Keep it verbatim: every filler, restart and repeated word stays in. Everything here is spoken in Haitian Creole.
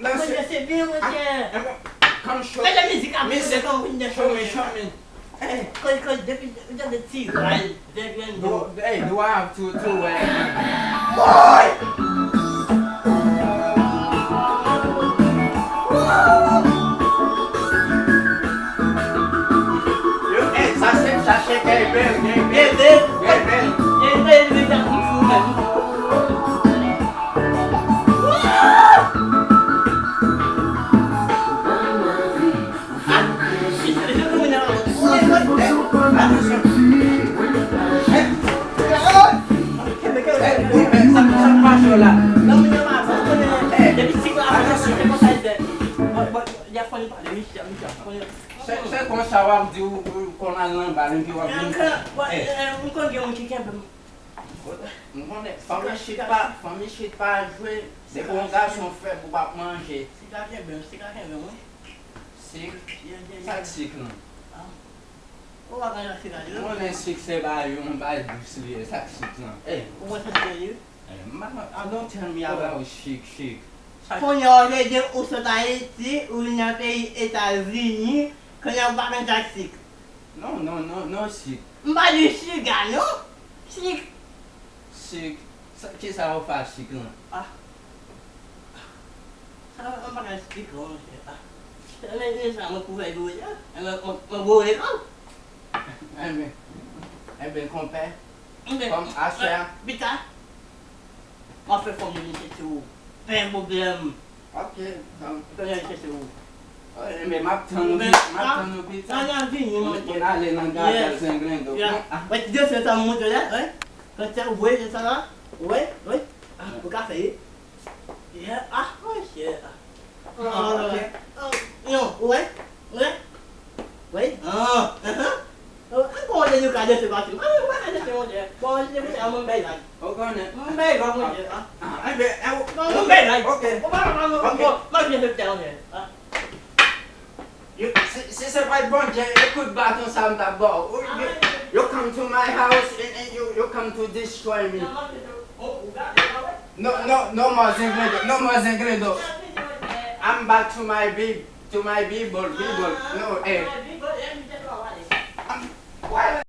Monchè, se byen, monchè. Come show. Mete mizik ap pase kon Windows. Show me, show me. Hey. Cause, cause depi, depi ti ray, depi an do. Hey, do I have to, to wear? Boy! Yo, hey, sa se, sa se Gabriel, Gabriel. Gabriel. Gabriel, li ta kout fou menm. Se, se konsa w ap di ou, ou konn al nan bal, epi w ap vin. Mwen konn gen moun ki kenbe m. M konnen, fanmi chit pa, fanmi chit pa jwe, depi yon gason fèb ou p ap manje. Sik la kenbe m, sik la kenbe m, wi. Sik? Sa k sik lan? Ou pa konn jan sik la ye? M konnen sik se bagay, yon bagay dous li ye, sa k sik lan? Ou wè sa k li ye? Eh, m pa konn, ah, don't tell me about sik, sik. Kounye a w vle di ou sot Ayiti, ou vin nan peyi Etazini, kounye a ou pa konn sa k sik? Non, non, non, non, sik. M pa di siga, non. Sik. Sik. Sa, kisa yo fè ak sik lan? Ah. Sa, mwen pa ka eksplike w, monchè. Ah. Men, men sa, mwen pou fè yo, ya. Mwen, mwen, mwen boure, non. Enben, enben, konpè. Enben, kòm aswè a. Pita. M ap fè fòm de misye sou ou. Pa gen pwoblèm. Ok, kòm. Fè misye sou ou. Enben, m ap tann ou pita, m ap tann ou pita. Nan, nan, vini, monchè. Mwen ale nan gagaz Zenglendo. Wè, ti dosye sa m montre la, wè. Kantè, ou wè, se sa la? Wè, wè. Ah, ou ka fè, wi. Yeah, ah, monchè, ah. Ah, ok. Ah, non, ou wè? Ou wè? Wi. Ah, ah, ah. Oh, ah, bon, ou ka dese pati. Ah, ou pa ka dese, monchè. Bon, se pou sa, mwen bay vag. Ou konnen. Mwen bay vag, monchè, ah. Ah, enben, eh, ou, non, mwen bay vag. Ok. Ou pa ka, non, ok. Bon, mwen vin fè tè, monchè. Ah. You, si, si se pa t Bondye, e kout baton sa m t ap ba w. You, you come to my house and, and you, you come to destroy me. No, no, no more Zenglendo, no more Zenglendo. I'm back to my Bib, to my Bible, Bible. No, eh. I'm, why